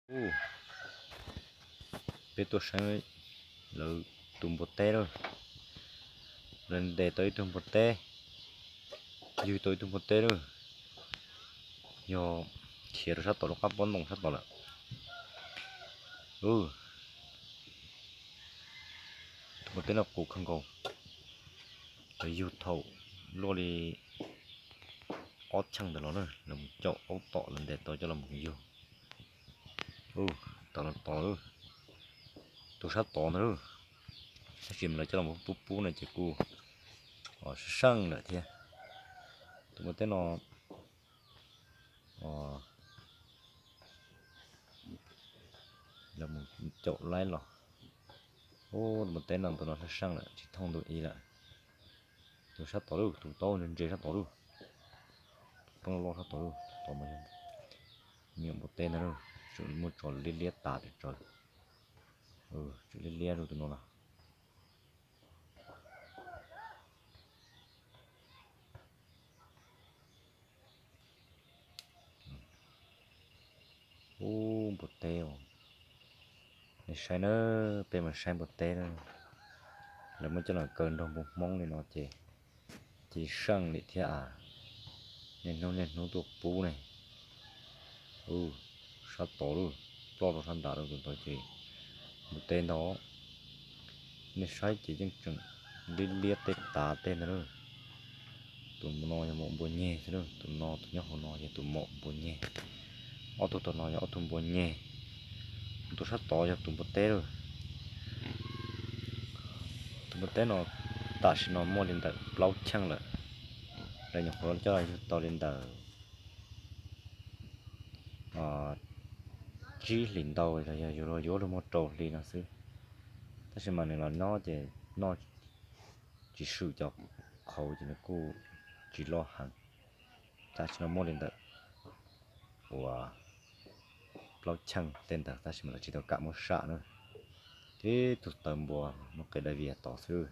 Ub, peb tuaj saib lawv tus npua teb lawm. Lawv ntes tau ib tug npua teb, yug tau ib tug npua teb lawm. Yog khiav rau sab tod lub qab pob ntoo sab tod lawm. Ub, tus npua teb no qus kawg nkaus. Lawv yug thaum luaj li ob cheej ntawd los na, lawv mus caum aub tom lawv ntes tau coj los mus yug. Ub, tom no tod lawm, tus sab tod ntag lawm. Tab sis mas lawv coj los pub pub no ces kuj seej seej lawm thiab. Tus npua teb no lawv mus caum laib los. Ub, tus npua teb no tus no seej seej lawm tsis thooj ntu ib lawm. Tus sab tod lawm, tus taub ntse ntse sab tod lawm, tus poob loj loj sab tod lawm, tus tod mas yog me nyuam npua teb ntag lawm, tseem muaj tso liab liab tas tawm tso, tseem liab liab rau tus no los. Ub, npua teb os, nej saib na, peb mus saib npua teb na. Lawv muab coj los kaw nrog npua Hmoob li no ces, ces seej li thiab as. Niaj hnub niaj hnub tuaj pub ne. Ub, sab tod lawm, ploj rau sab nrad lawm, tus ntawd ces npua teb ntag. Nej saib ces yeej tseem liab liab tej tav tej ntag lawm. Tus no yog maum npua nyeg xwb lawm, tus no tus nyob hauv no yog tus maum npua nyeg. Ob tug tom no yog ob tug npua nyeg. Tus sab tod yog tus npua teb lawm. Tus npua teb no tam sim no muaj li ntawm plaub cheej lawm. Lawv nyuam qhuav coj los yug tau li ntawm tsib hlis ntau los yog yuav luag yuav luag muaj rau hli no xwb. Tab sis mas nws los nyob ces noj tsis swm cov qhauv ces nws kuj tsis loj heev. Tam sim no muaj li ntawm uas plaub cheej tej ntawd tab sis mas lawv tsis tau kam muab sam na. Tib tug taws npua muaj qe dai vias tod xwb.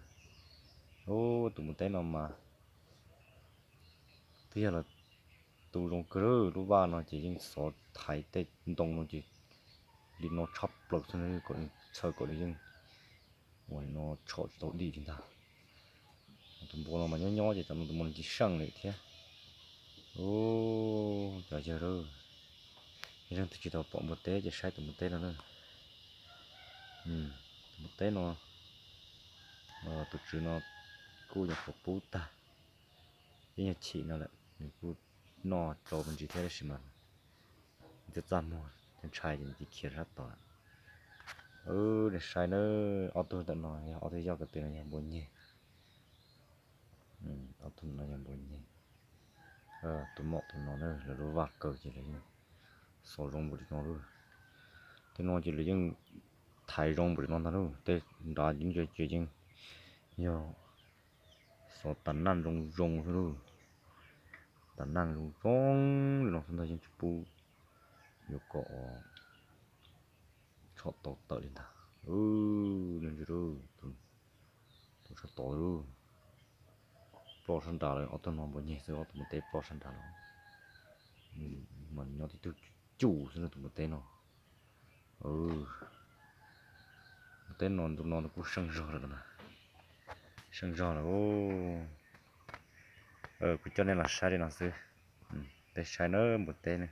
Ub, tus npua teb no mas twb yog lawv tu zoo kawg, lub vaj no ces yeej xov thaiv tej ntoo no ces li no tshaj plaws xwb, kom txhawj kom nws yeej ua li no tshom tsis tau dim li ntag. Tus npua no mas nyob nyob ces tam no tus npua no tsis seej li thiab. Ub, cov yawg lawm, yog leej twg tsis tau pom npua teb ces saib tus npua teb no na. Tus npua teb no, tus tswv no kuj nyuam qhuav pub tag, yeej yog chim no lawm, nws kuj noj tsau me ntsis thiab tab sis mas nws txaj muag ntshai ces nws cia khiav sab tod lawm. Nej saib na, ob tug ntawm no yog ob tug yoj ko tw no yog npua nyeg. Ob tug no yog npua nyeg. Tus maum tus no na, lawv lub vaj kaw ces lawv yeej xov zoo npaum li no lawm. Tej no ces lawv yeej thaiv zoo npaum li no ntag lawm, tej nrad yeej ces yeej yog xov tas naj zoo zoo xwb lawm. Tas naj zoo zoo li no xwb ntag, yeej tsis pub yuav kom tshom tau tawm li ntag. Ntsia, tus sab tod lawm, ploj sab nrad lawm, ob tug no npua nyeg xwb, ob tug npua teb ploj sab nrad lawm. Mas nyob tib tug cum xwb na tus npua teb no. Npua teb no ntu no kuj seej zog lawm na, seej zog lawm. Kuv coj nej los saib li no xwb. Peb saib na npua teb ne,